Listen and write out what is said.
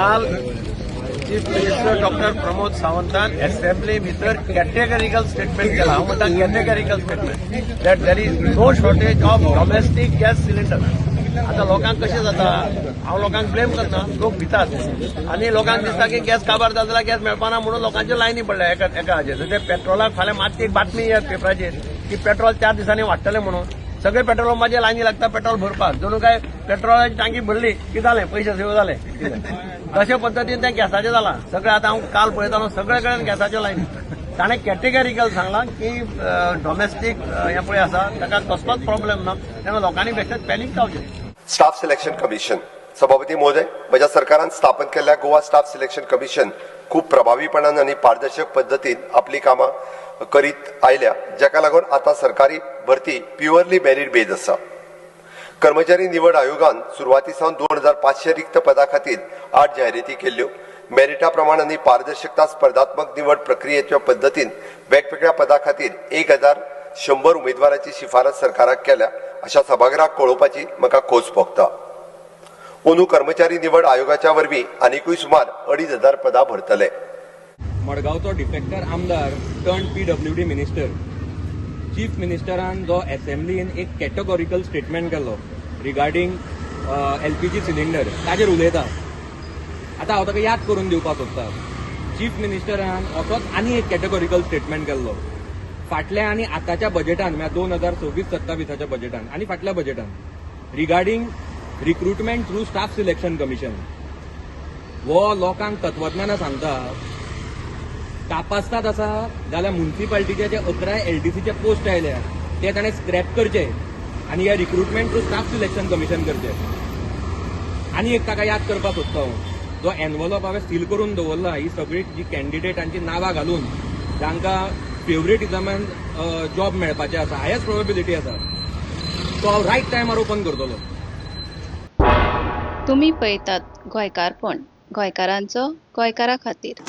काल chief minister doctor Pramod सावंतान assembly भितर कॅटेगरिकल स्टेटमेंट केला. हांव म्हणटा, categorical statement that there is no shortage of domestic gas cylinder. आता लोकांक कशें जाता, हांव लोकांक ब्लेम करना. लोक भितात आनी लोकांक दिसता की गॅस काबार जाता जाल्यार गॅस मेळपाना म्हणून लोकांच्यो लायनी पडल्या एका एका हाजेर. ते पेट्रोलाक फाल्यां मातशी एक बातमी येत पेपराचेर की पेट्रोल 4 दिसांनी वाडटलें म्हणून, सगळे पेट्रोल पंपाचे लायनी लागता पेट्रोल भरपाक. जणू काय पेट्रोलाची टांकी भरली की जालें, पयशे सेव जाले. तशे पद्दतीन तें गॅसाचें जालां सगळें. आतां हांव काल पळयतालो, सगळे कडेन गॅसाच्यो लायनी. ताणें कॅटेगरिकल सांगलां की डॉमेस्टीक हें पळय आसा, ताका कसलोच प्रॉब्लेम ना. तेन्ना लोकांनी बेश्टेच पॅनीक जावचें. Staff selection commission. सभापती महोदय, म्हज्या सरकारान स्थापन केल्ल्या गोवा स्टाफ सिलेक्शन कमिशन खूब प्रभावीपणान आनी पारदर्शक पद्दतीन आपली कामां करीत आयल्या, जाका लागून आतां सरकारी भरती प्युअरली मेरीट बेज आसा. कर्मचारी निवड आयोगान सुरवाती सावन 2500 रिक्त पदां खातीर आठ जाहिराती केल्ल्यो. मेरिटा प्रमाण आनी पारदर्शकता स्पर्धात्मक निवड प्रक्रियेच्या पद्दतीन वेगवेगळ्या पदां खातीर 1100 उमेदवारांची शिफारस सरकाराक केल्या, अशा सभागृहाक कळोवपाची म्हाका खोस भोगता. अंदू कर्मचारी निवड आयोगाच्या वरवीं आनिकूय सुमार 2500 पदां भरतले. मडगांवचो डिफेक्टर आमदार टर्न पीडब्ल्यूडी मिनिस्टर, चीफ मिनिस्टरान जो असेंब्लीन एक कॅटेगॉरिकल स्टेटमेंट केल्लो रिगार्डींग एलपीजी सिलिंडर, ताजेर उलयता. आतां हांव ताका याद करून दिवपाक सोदता, चीफ मिनिस्टरान असोच आनी एक कॅटेगॉरिकल स्टेटमेंट केल्लो फाटल्या आनी आतांच्या बजेटान, म्हळ्यार 2026-27च्या बजेटान आनी फाटल्या बजेटान, regarding recruitment through Staff Selection Commission. हो लोकांक तत्वज्ञानां सांगता. कापास्ताद आसा जाल्यार मुन्सिपाल्टीचे जे 11 एलडीसीचे पोस्ट आयल्या ते ताणें स्क्रॅप करचे आनी हे recruitment through Staff Selection Commission करचे. आनी एक ताका याद करपाक सोदता हांव, जो एनवलप हांवें सील करून दवरला, ही सगळी जी कॅन्डिडेटांची नांवां घालून, जांकां फेवरेटिजमान जॉब मेळपाचे आसा, हायस्ट प्रोबेबिलिटी आसा, तो हांव रायट टायमार ओपन करतलो. तुमी पळयतात गोंयकारपण, गोंयकारांचो गोंयकारा खातीर.